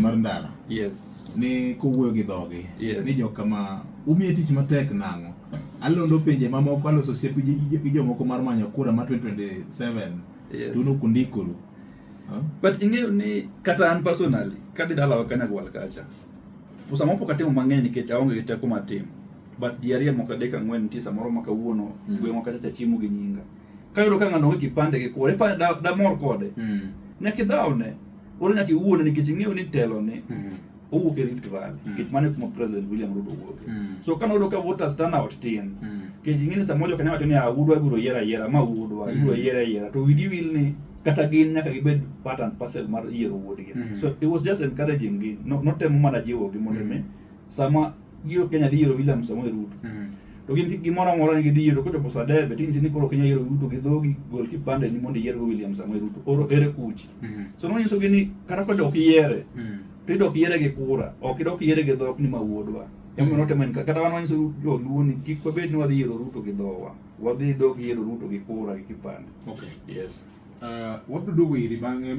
mar ndara. Ni kowuoyo gi dhogi. Ni jokama umiye tich matek nang'o? Alondo pinje mamoko, aloso osiep gi jomoko mar manyo kura ma 2027. To kundikoru. Huh? But ing'eyo ni kata an personally kadhi dalawa Kanyagwal kacha, to samoro pok atimo mang'eny nikech aonge gi teko mar timo, but ji ariyo moko, adek, ang'wen nitie samoro ma kawuono gweng'wa kacha cha chiemo gi nyinga. Kayudo ka ng'ano onge kipande gi kure pa damor kode. Nyaka idhawne oro, nyaka iwuone, nikech ing'eyo ni telo ni owuok e Rift Valley, nikech mano e kuma President William Ruto wuoke. So ka noyudo ka voters turnout tin, nikech ing'e ni samoro jokenya wacho ni, "Ah, wuodwa ibiro yiero ayiera, ma wuodwa ibiro yiero ayiera," to wigi wil ni kata gin nyaka gibed part and parcel mar yiero wuodgi. So it was just encouraging gi, no, notemo mana jiwogi mondo mi sama giro Kenya dhi yiero William Samoei Ruto, to gin gimoro amora ni gidhi yiero, kochopo saa debe tinyisi ni koro Kenya yiero Ruto gi dhogi, gol kipande ni mondo iyier go William Samoei Ruto, oro ere kuchi. So nonyisogi ni kata kodok yiere, to idok yiere gi kura, ok idok yiere gi dhok ni ma wuodwa. Emomiyo notemo en kata wan wanyiso joluo ni kik wabed ni wadhi yiero Ruto gi dhowa, wadhi dok yiero Ruto gi kura gi kipande. Yes. Wabiro duogo iri bang'e.